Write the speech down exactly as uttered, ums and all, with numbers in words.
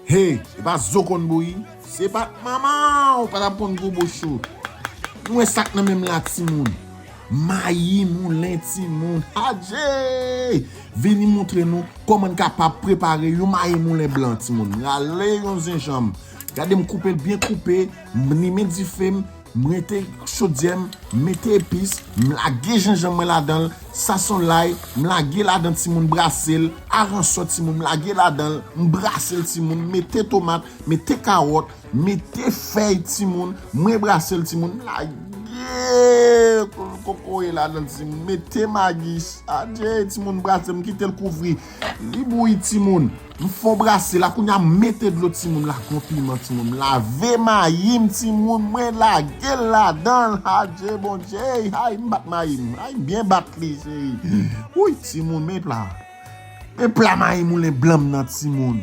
Hey, e pa zo konn bouyi. Se pa manman ou pa t ap konn gwo bouch ou. Nou wè sa k nan menm la timoun. Mayi moulen timoun. Adje! Vini montre nou kòman n kapab prepare yon mayi moulen blan timoun. Rale yon zenjanm. Gade m koupe l byen koupe, m limen dife m, m rete chodyè m, m mete epis, m lage jenjanm mwen ladan l, sa son lay, m lage ladan timoun brase l, aransò timoun m lage ladan l, m brase l timoun, m mete tomat, mete kawòt, mete fèy timoun, mwen brase l timoun, m lage kokoye ladan l timoun, mete magi, adje timoun brase l, m kite l kouvri, li bouyi timoun. M fè w brase la, kounye a m mete dlo timoun la, gon piman timoun. M lave mayi m timoun, mwen lage l ladan l. Adje Bondye, ay m bat mayi m. Ay m byen bat li, cheri. Wouy timoun, men pla. Men pla mayi moulen blan m nan timoun.